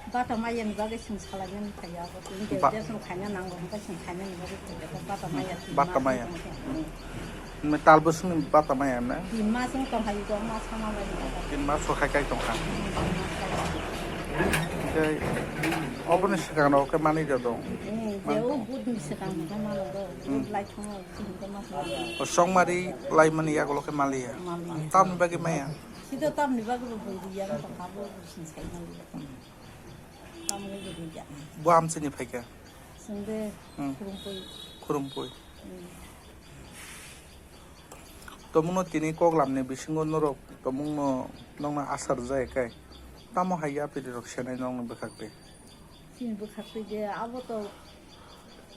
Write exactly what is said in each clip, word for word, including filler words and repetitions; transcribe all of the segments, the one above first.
Bata maya ni bagwi chwng salaimani phaiya, abo chwng Ba- je chwng khaina nango, hwnkhe chwng khainani bagwi phaiya, bata maya. Bata maya. Hmm. Talbosongni bata maya na? Tin mas wng tong hai, do mas sama bai. Tin mas wng hai kai tong kha. Tei oboni swkang rok khe manwi da dong. Hmm, je o budni swkang hwnkhe mano do. Hmm. Bud lai thangma, chini hwnkhe mas sama. O songmari laimani yagulo khe maliya. Maliya. Tamni bagwi maya? Sida tamni bagwi bo bui yang tong kha, bo sini sai maliya. Bo amchini phaikha? Chwngde Hmm. Khurungpui. Khurungpui. Hmm. Tomungno tini koklamni bisingo norok tomungno nokno asar jai kai. Tamo hai yapiri rok senai nokni bwkhak twi? Chini bwkhak twi je abo to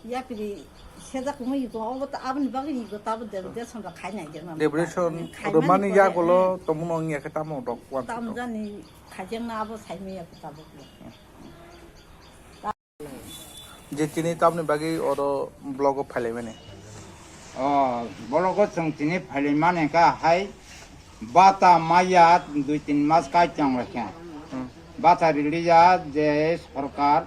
yapiri sejak wngwi iko, abo to aboni bagwi iko, tabo de-, deson rok khai nai de ma. Deputation khaimani rwmani pore, yagulo eh, tomungno wngya khe tamo rok uansukha? Tamo jani khaijakna abo saimaya khe tabuk. Je tini tamni bagwi oro blogo phailaimani? O blogo chwng tini phailaimani kha hai bata maya dui tin mas kai chang lai kha. Hmm. Bata riliya je sorkar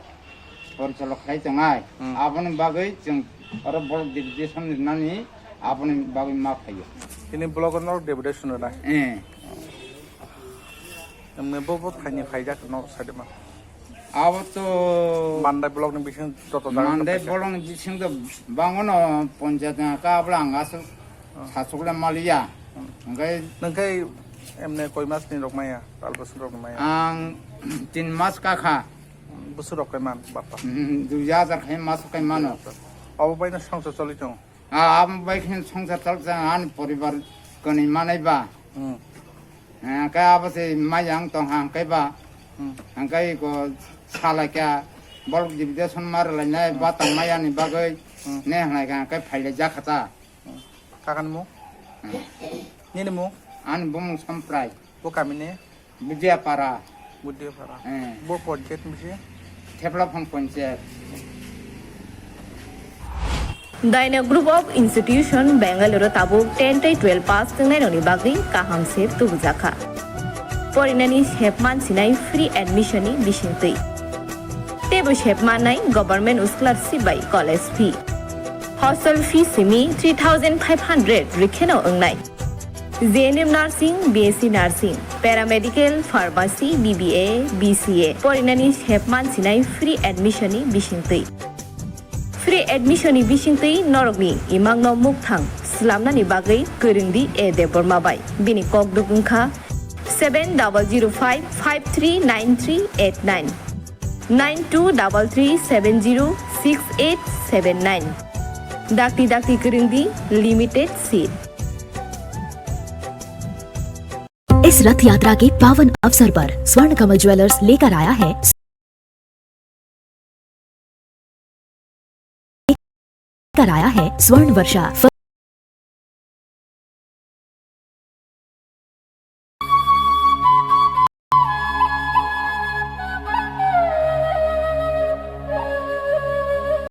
porichalok khlai tongnai. Hmm. Aboni bagwi chwng oro block deputation rinani aboni bagwi ma phaio. Tini blogo norok deputation rwnai? Eh. Emne bo bo thaini phaijak no sade ma. Abo to Mandai block ni bising joto jaga Mandai block ni bising to bangono ponjat ka abla ang asuk Oh. Sachukle maliya. Hmm. Hingke Nangke emne koi mas ni rok maya, tal bosong rok maya? Ang tin mas kakha. Bosong rok kai man, bata. Hmm, dui hajar khai mas kai mano. Abo bai no songsa choli tong? Ah, abo bai khe songsa chol sa ani poribar kani manai ba. Hmm. Eh, khe abo se mayang tong hang khe ba. Hmm. Hang khe ko salai kya bolok deputation mar lai nai Hmm. Ba tang maya ni bagoi Hmm. Ne hanai kha khe phai le jakha ta. Hmm. Kakan mo? Hmm. Nini mo? Ani bumung Samprai. Bo kami ni? Budiapara. Budiapara. Eh. Bo ponchayat misi? Theplaphan ponchayat. Daina Group of Institution Bangalore tabuk ten tei twelve pass twngnai rokni bagwi kaham se tubujakha. Porinani sep mansinai free admission ni bisingtwi. Teibo sep mannai government scholarship bai college fee. Hostel fee simi three thousand five hundred rwkheno wngnai. J N M Nursing, B S C Nursing, Paramedical, Pharmacy, B B A, B C A porinani sep mansinai free admission ni bisingtwi. Free admission ni bisingtwi norokni imangno mukthang slamnani bagwi kwrwngdi A Debbarma bai. Bini kokduk wngkha seven double zero five five three nine three eight nine, nine two double three seven zero six eight seven nine. Dakti dakti kwrwngdi, limited seat. इस रथ यात्रा के पावन अवसर पर स्वर्ण कमल ज्वेलर्स लेकर आया है, लेकर आया है स्वर्ण वर्षा।